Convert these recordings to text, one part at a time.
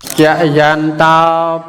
ចយន្តោ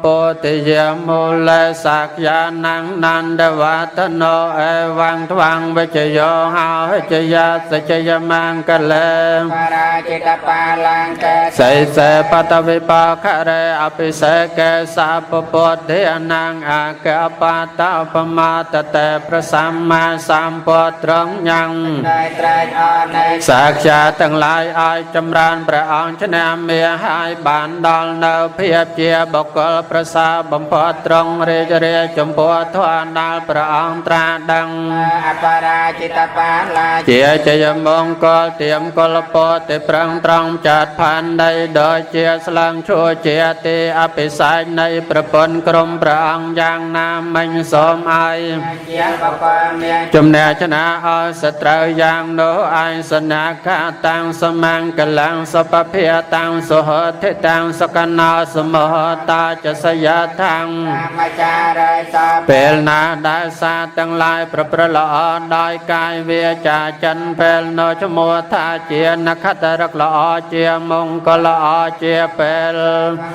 ពោធិយមូលសាក្យានੰនន្តវតនោអេវੰថ្វាំងវិជយោហោចយាសចយមង្គលេ បរាជិតបាលង្កេ សីសេបតវិបាខរេអភិសេកេសាពពុទ្ធិអនੰអាកបតបមាតតេប្រសម្មាសម្ពុត្រងញ៉ាំង ដែលត្រែកអរនៃ សាក្យាទាំងឡាយឲ្យចម្រើនព្រះអង្គឈ្នះមាហើយបានដល់នៅភាពជាបុគ្គលប្រសើរបំផុតត្រង់រាជរាជចំពោះធម៌ដល់ព្រះអង្គត្រាស់ដឹង អបរាជិតបាលា ជាជយមង្គលទៀមកលពតេប្រឹងត្រង់ចាត់ផានដីដោយជាស្លឹងឈួជាទីអភិសេកនៃប្រពន្ធក្រុមព្រះអង្គយ៉ាងណាមិញសូមឲ្យ ជាបុគ្គលមាន ជំនះชนะអសត្រូវយ៉ាងនោះឯងសនាកាតាំងសមង្គលੰសុពភិតាំងសុហធិតាំងសកណោសមហតាចសយថាំង មចារិស ពេលណាដែលសាទាំងឡាយប្រព្រឹត្តល្អដោយកាយវាចាចិនពេលនោះឈ្មោះថាជានក្ខត្តរកល្អជាមង្គលល្អជាពេល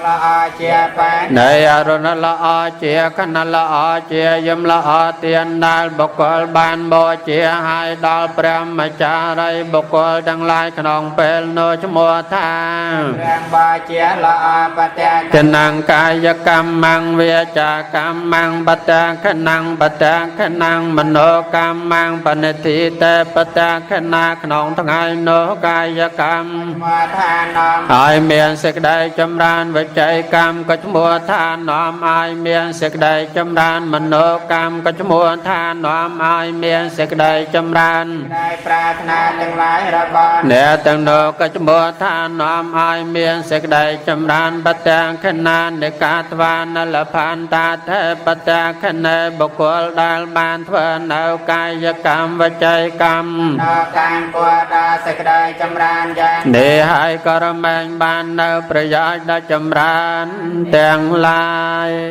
ល្អជាបែន នៃអរុណល្អជាខណៈល្អជាយមល្អទានដែលបុគ្គលបានបូជាឲ្យដល់ព្រះម្ចាស់រីបុគ្គលទាំងឡាយក្នុងពេលនោះឈ្មោះថា ព្រះបជាល្អបតេ គណង្កាយកម្មងវាចាកម្មងបតខណងបតខណងមโนកម្មងបនិធិតេបតខណាក្នុងថ្ងៃនោះកាយកម្ម ឈ្មោះថានាំ ហើយមានសេចក្តីចម្រើនវិច័យកម្មក៏ឈ្មោះថានាំឲ្យមានសេចក្តីចម្រើនមโนកម្មក៏ឈ្មោះថានាំឲ្យមានសេចក្តីចម្រើន ដែលប្រាថ្នាទាំងឡាយរបស់ អ្នកទាំងនោះក៏ឈ្មោះថានាំឲ្យមានសេចក្តីចម្រើនបទាំងខណានិកាត្វានលផន្តាធេបទាំងខណេបុគ្គលដែលបានធ្វើនៅកាយកម្មវិច័យកម្ម ដល់កាងគួរដល់សេចក្តីចម្រើនយ៉ាង នេះហើយក៏រមែងបាននៅប្រយោជន៍ដ៏ចម្រើនទាំងឡាយ។